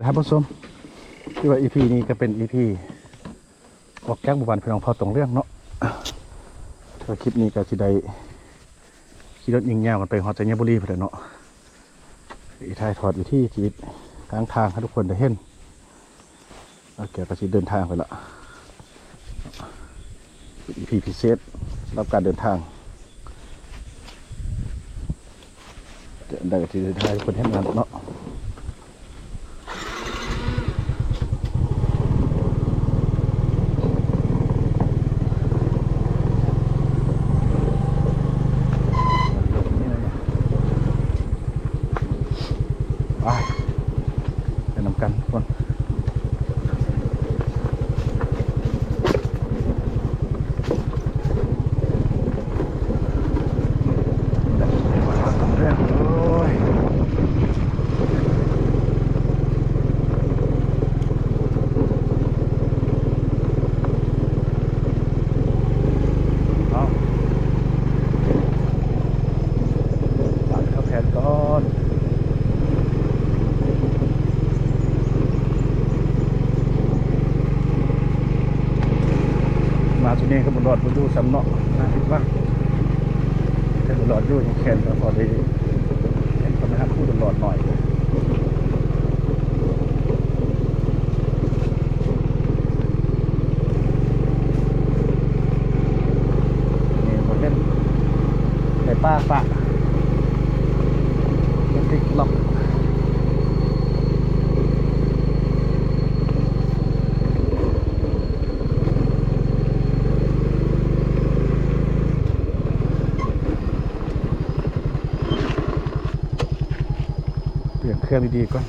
ທ່ານຜູ້ຊົມ ຄືວ່າອີພີນີ້ກໍເປັນອີພີອອກຈາກໝູ່ບ້ານພີ່ນ້ອງເຜົ່າຕົງເຫຼືອງເນາະ. ກໍຄລິບນີ້ກໍຊິໄດ້ຂີ່ລົດຍິງຍາວກັນໄປຮອດໄຊຍະບູລີພຸ້ນແຫຼະເນາະ, ໄດ້ຖ່າຍທອດວິຖີຊີວິດກາງທາງໃຫ້ທຸກຄົນໄດ້ເຫັນ. ໂອເຄ ກໍຊິເດີນທາງໄປລະ ເປັນອີພີພິເສດສຳລັບການເດີນທາງ. ຈະໄດ້ທີ່ໄດ້ຖ່າຍໃຫ້ເພິ່ນເຫັນນັ້ນເນາະ. ໄປ ໄປນຳກັນທຸກຄົນ. ມາຊຸດນີ້ກໍບໍ່ລອດບໍ່ຢູ່ຊ້ຳເນາະ, ໜ້າຜິດຫວັງ. ແຕ່ບໍ່ລອດຢູ່ຍັງແຄ້ນກໍພໍໄດ້ເຫັນຄົນໄປຫາຜູ້ລອດໜ້ອຍ. ນີ້ບໍ່ເຫັນ ໄດ້ປາປະ ຕິດລັອກ. ປ່ຽນເຄື່ອງດີໆກ່ອນ.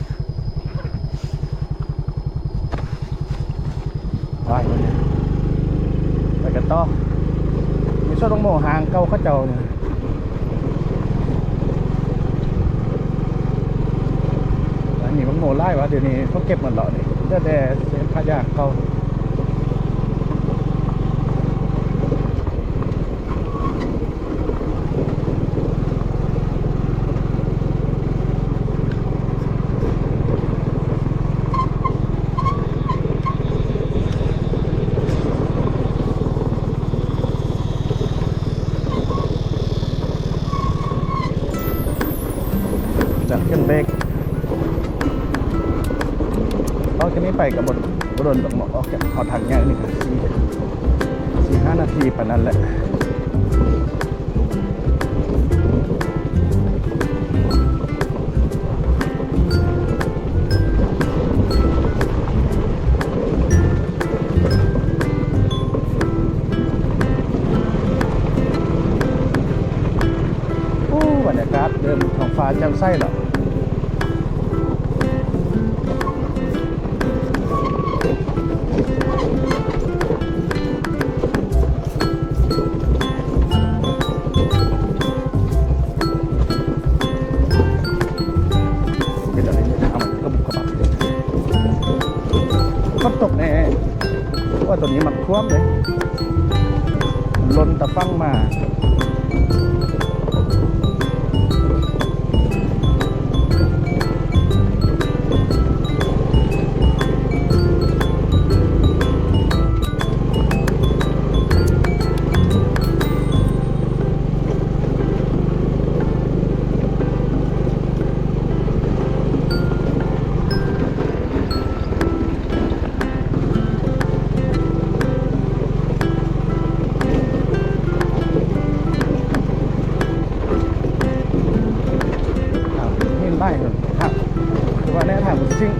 ໄປ ໄປກັນຕໍ່. ມີສວນບັກໂມຫາງເກົ່າເຂົາເຈົ້ານີ້. ອັນນີ້ບັກໂມຫຼາຍວ່າ ດຽວນີ້ເຂົາເກັບໝົດແລ້ວນີ້, ເຫຼືອແຕ່ເສນພະຢາງເກົ່າ. ຈະຂຶ້ນເບຣກ. ອອກຈາກນີ້ໄປກໍບໍ່ ບໍ່ດົນດອກເນາະ, ອອກຈາກເຂົ້າທາງໃຫຍ່ນີ້ກໍສີ່ ສີ່ຫ້ານາທີປານນັ້ນແຫຼະ. ໂອ້ ບັນຍາກາດເລີ່ມ ທ້ອງຟ້າແຈ່ມໃສແລ້ວ. ເປັນອັນນີ້ ເອົາມັນກະບຸກກະບັກເລີຍ. ຝົນຕົກແນ່ ໂອ້ຍ ໂຕນີ້ມັນຖ້ວມເດ້ ມັນລົ້ນຕາຝັ່ງມາ. ອ່າ ເຫັນຫຼາຍເນາະ ຖ້າ ຄືວ່າແນວທາງມັນຊິງ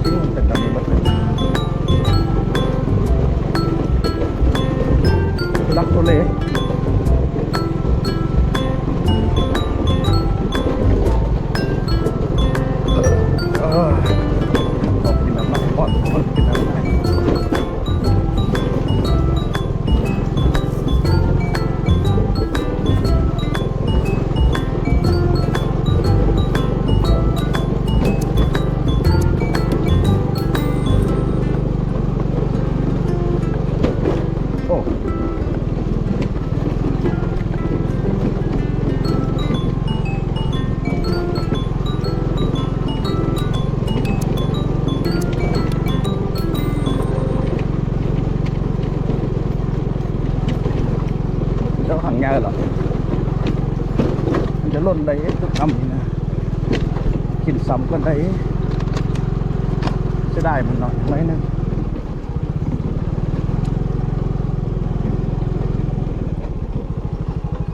ຊິງມັນເປັນແບບນີ້ໝົດເລີຍ ທຸລັກທຸເລ. ເອີ ຂໍກິນນ້ຳ ຂໍກິນນ້ຳ. ໂອ້. ເອີ ມັນຈະຫຼົ່ນໄດ້ເອະ ຕຸກອຳນີ້ນະ ກິນຊ້ຳກ່ອນໄດ້ເອະ ເສຍດາຍມັນເນາະ ໜ້ອຍໜຶ່ງ.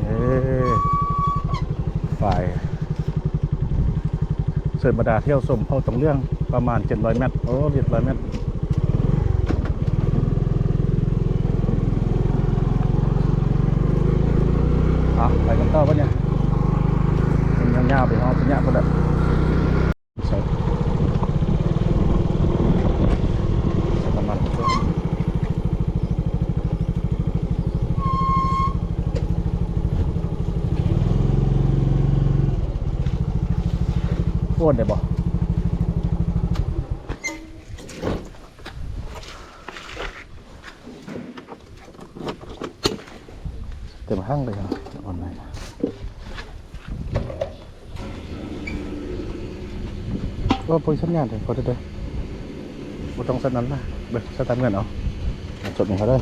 ເອີ ຝາຍ ເຊີນບັນດາທ່ຽວຊົມເຜົ່າຕົງເຫຼືອງ ປະມານເຈັດຮ້ອຍແມັດ. ໂອ້ ເຈັດຮ້ອຍແມັດ. ເອົາ ໄປກັນຕໍ່ບັດນີ້ ມັນຍາວໆ ໄປຮອດໄຊຍະພຸ້ນແຫຼະ. ໃສ່ ໃສ່ນ້ຳມັນ ໂອນໄດ້ບໍ່? ເຕັມຫ້າງເລີຍ ອອນໄລນ໌. ໂອ້ ບໍ່ມີສັນຍານເດ້ ຂໍໂທດເດີ ບໍ່ຕ້ອງສັນນັ້ນນະ ເບິ່ງ ສະຕາດເງິນເອົາ ຈົດໃຫ້ເຂົາເດີ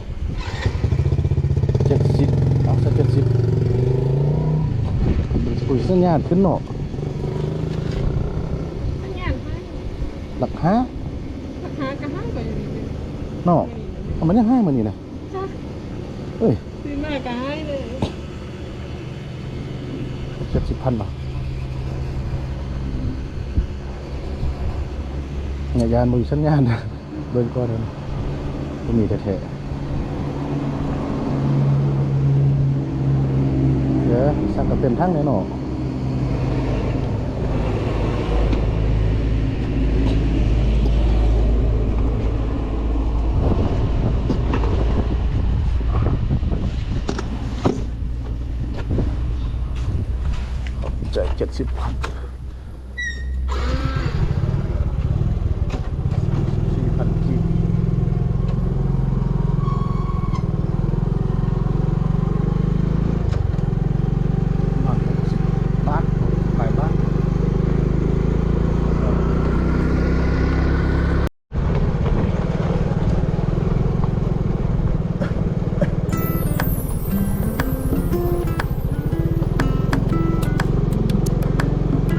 ເຈັດສິບ ເອົາ ໃສ່ເຈັດສິບ ເບິ່ງຊິ ບໍ່ມີສັນຍານຂຶ້ນເນາະ. ສັນຍານໃຫ້ ຫຼັກຫ້າ ຫຼັກຫ້າກໍຫ້າກໍຢູ່ນີ້ເນາະ ມັນຍັງໃຫ້ມື້ນີ້ນະ ເອີຍ ຊື້ມາກໍໃຫ້ເລີຍ ເຈັດສິບພັນເນາະ. ຍານບໍ່ມີສັນຍານ ເບິ່ງກ່ອນ ບໍ່ມີແທ້ໆ ເອີ ສັກກະເຕັມຖັງແນ່ເນາະ. ຈ່າຍເຈັດສິບພັນ ສີ່ພັນກີບ ປະມານຫົກສິບບາດ ປາຍບາດ. ເ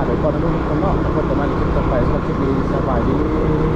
ໄປກ່ອນເນາະ ທຸກຄົນເນາະ ພົບກັນໃໝ່ໃນຄລິບຕໍ່ໄປ. ສຳລັບຄລິບນີ້ ສະບາຍດີ.